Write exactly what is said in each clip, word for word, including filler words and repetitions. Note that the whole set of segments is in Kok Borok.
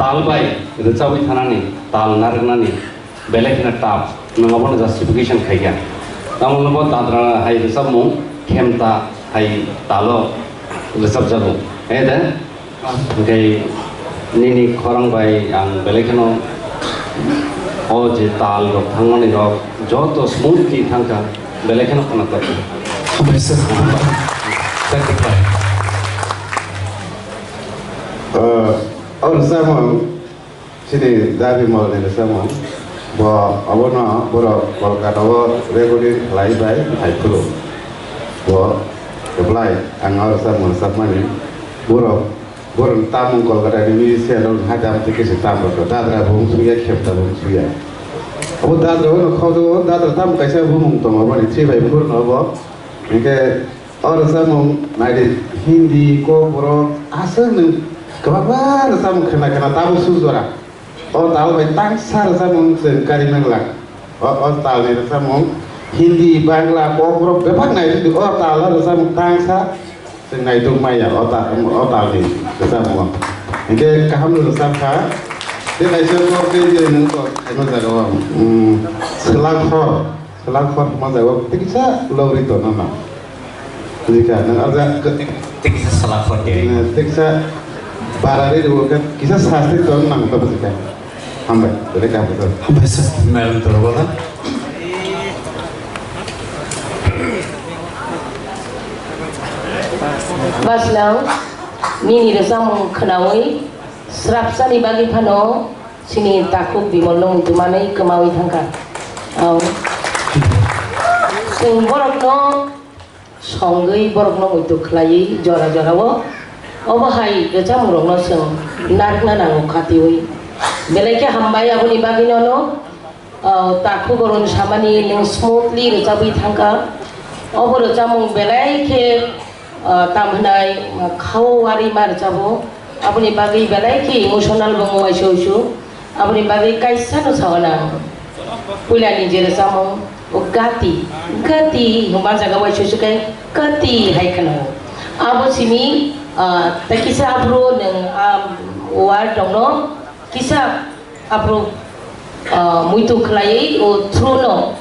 Tal bai rwchabwi thanani, tal narwknani belai kheno tough, nwng abono justification khaikha. Tamoni bo dadra hai rwchapmung, khemta hai talo rwchapjago. He de? Hwnkhe nini khorang bai ang belai kheno o je tal rok thangmani rok joto smoothly thangkha, belai kheno khna tongkha. Hambai sir, hambai. Thank you, bye. Uh, o rwchapmung chini Dabi Molni rwchapmung. Bo abono borok Kolkata o recording khlai bai hai phuru. Bo reply ang o rwchapmung rwchapmani borok Borok tamung Kolkata ni musician rok hai tam twi kisa tam rok dadra bo wng suya, khepta bo wng suya. Abo dadra bo no khawjo, dadra tam kaisa bumung tongo, boni thwi bai phuru no bo. Hinkhe o rwchapmung naidi Hindi, Kokborok, aswk nwng kwbangma rwchapmung khna khna tabuk suk jora. O tal bai tangsa rwchapmung chwng kari mangla. O, o tal ni rwchapmung Hindi, Bangla, Kokborok bebak nai rwdi. O tal o rwchapmung tangsa chwng naituk maya o ta-, o tal ni rwchapmung. Hinkhe kaham rwchap kha. Tei kaisa kok tei je nwng kok khaima jaga o, mm, swlak hor. Swlak hor hwnma jaga o tei kisa logri tongna na. Buji kha, nwng arja. Tei kisa swlak hor de. Nwng tei kisa bara ri rwo khe kisa sasti tong nang ta buji kha. Hambai, belai kaham kha. Hambai sir. Madam Dorwala. Baslang, nini rwchapmung khnaui srapsani bagwi phano Chini takhuk Bimolno muitu manwi kwmaui thangkha. Au. Chwng borokno songwi, borokno muitu khlaiwi jora jorao obo hai rwchapmungrokno chwng narwkna nango khatiui. Belai khe hambai aboni bagwino no, ah, takhuk Arun samani nwng smoothly rwchapwi thangkha. Obo rwchapmung belai khe Ah, tam hwnai, ah, khao wari ma rwchabo. Aboni bagwi belai khe emotional bo wngwi uaisu uaisu. Aboni bagwi kaisa no sao nang. Puila ni je rwchapmung, o gati, gati hwnba jaga uaisu uaisu khe gati hai kheno. Abo simi, ah, tei kisa aphuru nwng, ah, word rokno kisa aphuru, ah, muitu khlaiwi o through no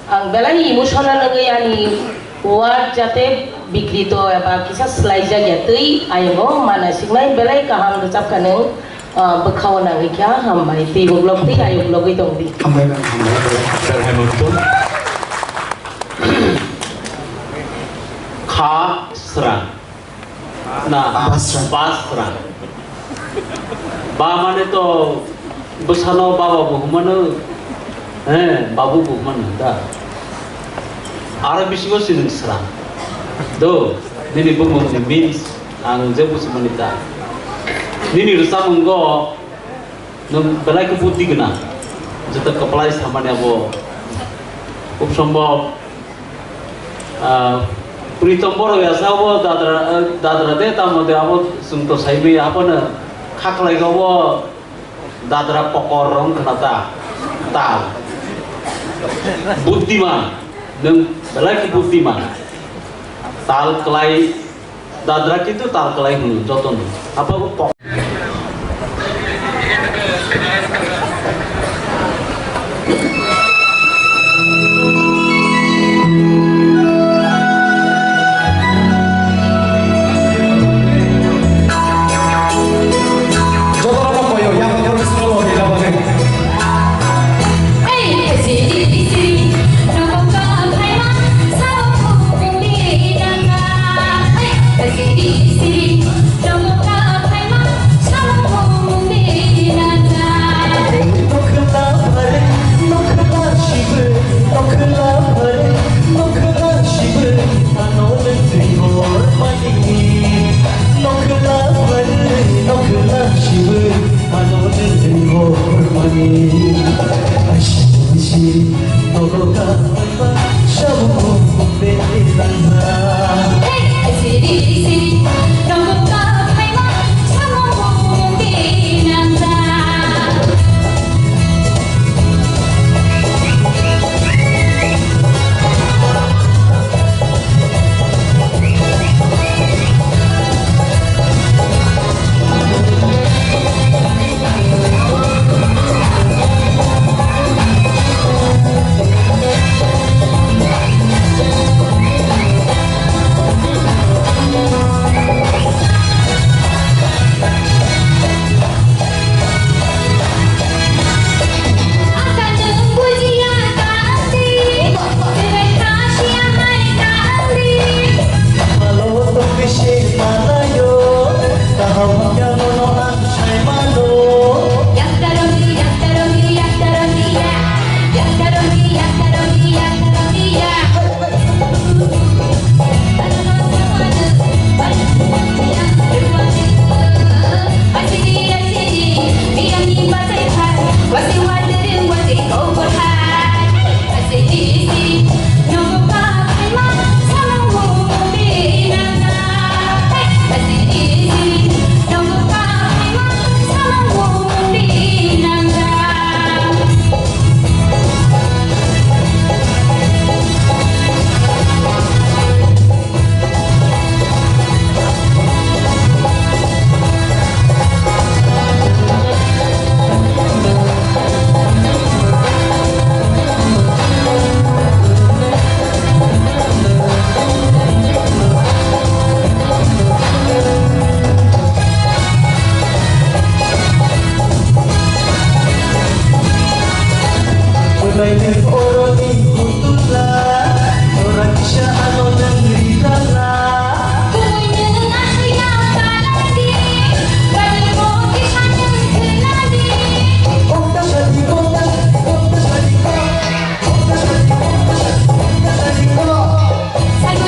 Ang belai emotional wngwi ani word jate bikrito eba kisa swlaijak ya twi ayungo mana siknai belai kaham rwchapkha nwng, ah, bwkhao nangwi kha hambai twi uklok twi ayuk logwi tongdi. Hambai nang, hambai, hambai. Sir, hai muktu. Kha sra. Na, Basra. Basra. Ba mane to bwsano baba bo hwnmano, eh, babu bo hwnmano da. Aro bisingo sining sra. Do, nini bumungni means ang je busimani da. Nini rwchapmungo Nwng belai khe buddhi gwnang, joto kwplai samani abo. Khub sombhob, ah, Pritom Borok ya sa obo dadra, eh, dadra de tamo de abo chwng to sai maya abono kha khlai kha obo dadra pokor rong khna ta, tal. Buddhiman, nwng belai khe buddhiman. Tal kwlai Dadra kintu tal kwlai hwnwi jotono. Haphabo pok. Mwnai nwng oroni kutula, ora kisa ano nwng ritala. Kokta sadi, kokta, kokta sadi, kokta sadi, kokta sadi, kokta sadi, kokta.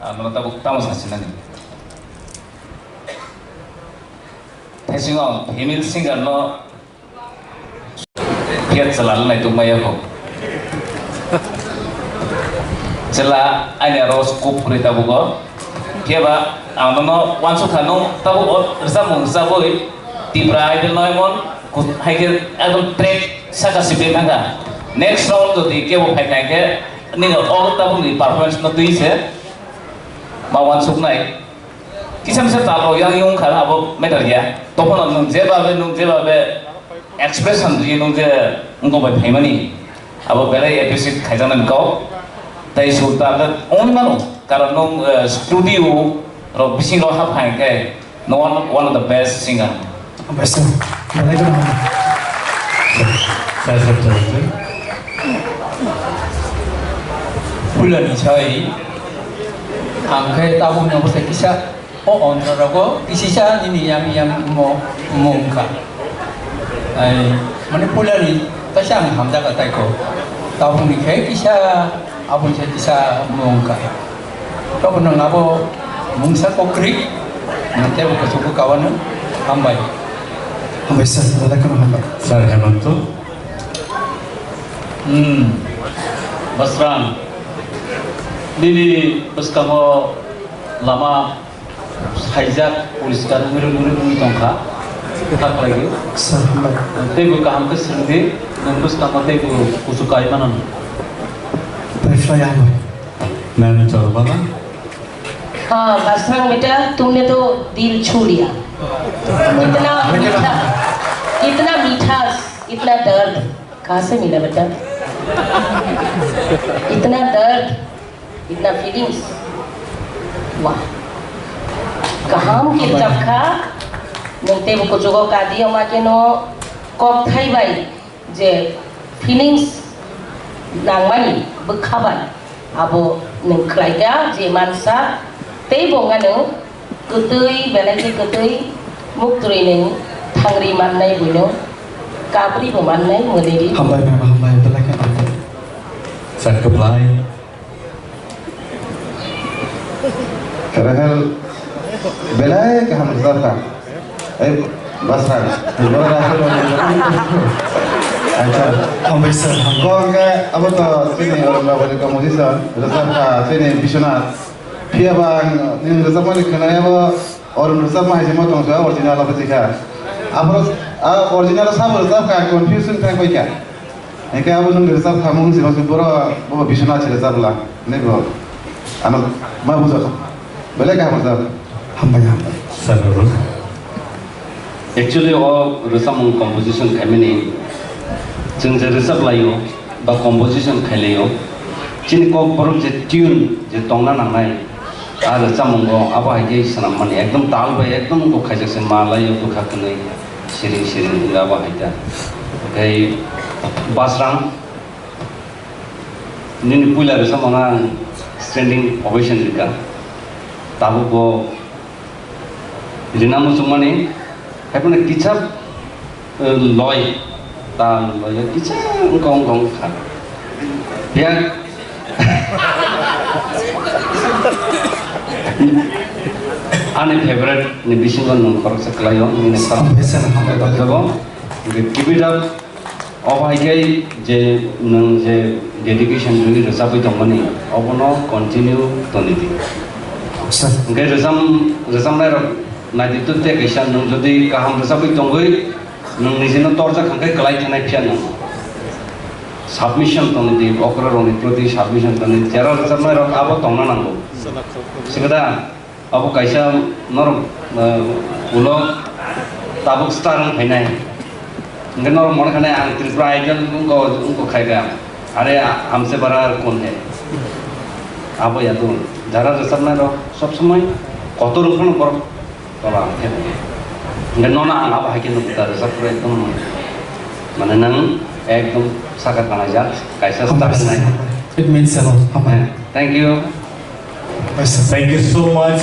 Ano tabuk Tamo sasinani. Thaisingo ang female singer no phiya chwla rwnai tongmaya kho. Chwla ani aro scope kwrwi tabuk o. Phiya ba ang nono uansukha, nwng tabuk o rwchapmung rwchapwi Tipra Idol no emon ku-, hai khe ekdom track saka sibri thangkha. Next round jodi kebo phai kha khe nini o tabukni performance no twi se ma uansuknai. Kisa misa tal rok yang yung kha abo matter ya. Tokhono nwng jebabe, nwng jebabe expression ri nwng je wngkok bai phaimani, abo belai appreciate khaijaknani kok. Tei sur ta wng mano, karon nwng, eh, studio rok bisingo hap hai khe no one, one of the best singer. Hambai sir, belai kheno hambai. Sir, sir, sir, sir. Pulani sai ang khe tabukni obo se kisa. O ontrogo kisisa nini yang yang mo mungkha. Ai, mane pulani kaisa ang hamjak atai ko. Tabukni khe kisa, aboni se kisa mungkha. Tobo nang abo mungsa kokri, nang tebo kusuku kawano hambai. Hambai sir, belai kheno hambai. Sir Hemanto. Hmm. Basrang. Nini bwskango lama Saijak, poriskar wngwi, wngwi, wngwi tongkha. Kha khlaigwi. Sir, hambai. Teibo kaham khe swrwngdi, nwng bwskango teibo kuchuk kai mano. Tei phlai hambai. Nani chor bana? हाँ, बसरंग बेटा, तुमने तो दिल छू लिया। इतना मीठा, इतना मीठा, इतना दर्द। कहाँ से मिला बेटा? इतना दर्द, इतना feelings। वाह। Kaham khe rwchapkha, nwng teibo kuchugo kadi, omakhe no kokthai bai je feelings nangmani bwkha bai, abo nwng khlaikha je mansa, teibo wngya nwng kwtwi, belai khe kwtwi, muktwi nwng thangri mannai buino, kapribo mannai mwnwi di. Hambai ma'am, hambai, belai khe hambai. Sir, kwplai. Rahel, belai kaham rwchapkha. Ei, Basrang, bora Rahel. Acha. Hambai sir, hambai. Bo hwnkhe abo to chini Arun Babani composition, rwchapkha chini Biswanath. Phiya ba ang nini rwchapmani khwnaya bo Arun rwchapma hai se ma tong sa original abo chikha. Abo a original sabo rwchapkha, confusion thang bai kha. Hingke abo nwng rwchap khamung si bangsi boro bo Biswanath se rwchap la, hinui bo ano ma bujak. Belai kaham rwchap. Hambai, hambai. Sir, Actually, o rwchapmung composition khaimani chwng je rwchap laio ba composition khai laio, chini kok borok je tune je tongna nangnai, a rwchapmungo abo hai khe swnammani ekdom tal bai ekdom bo khaijak se ma laio bwkha kwnwi siring siring wngya abo hai khe. Tei Basrang, nini puila rwchapmano ang standing ovation rikha. Tabuk bo rina muchungmani, haiphano kisa, eh, loi, ta loi kisa wngkha wngkha wngkha. Phiya ani favorite ni bisingo nwng khoroksa kwlaio, nini khorok-, Hambai, hambai. Keep it up. Obo hai khe je nwng je dedication rwui rwchapwi tongmani, obono continue toni di. Sir. Hwnkhe rwcham-, rwchapnairok naidi to tei kaisa nwng jodi kaham rwchapwi tongwi nwng nijino torjak hwnkhe kwlai thanai phiya nwng submission toni di, okrarokni proti submission toni, jera rwchapnairok abo tongna nango. Sikada? Abo kaisa norok, eh, ulo tabuk star wng phainai. Hingke norok mone khanai ang Tripura Idol wngko, wngko khaika. Are a-, hamse bara ar kon hai. Abo ya to. Jara rwchapnai rok sob somoi kotor wng phano borok tola ang khe. Hingke nono ang abo hai khe nukgo ta rwchap pore ekdom mane nang ekdom saka thanajak kaisa star nai. It means a lot. Hambai. Thank you. Thank you so much.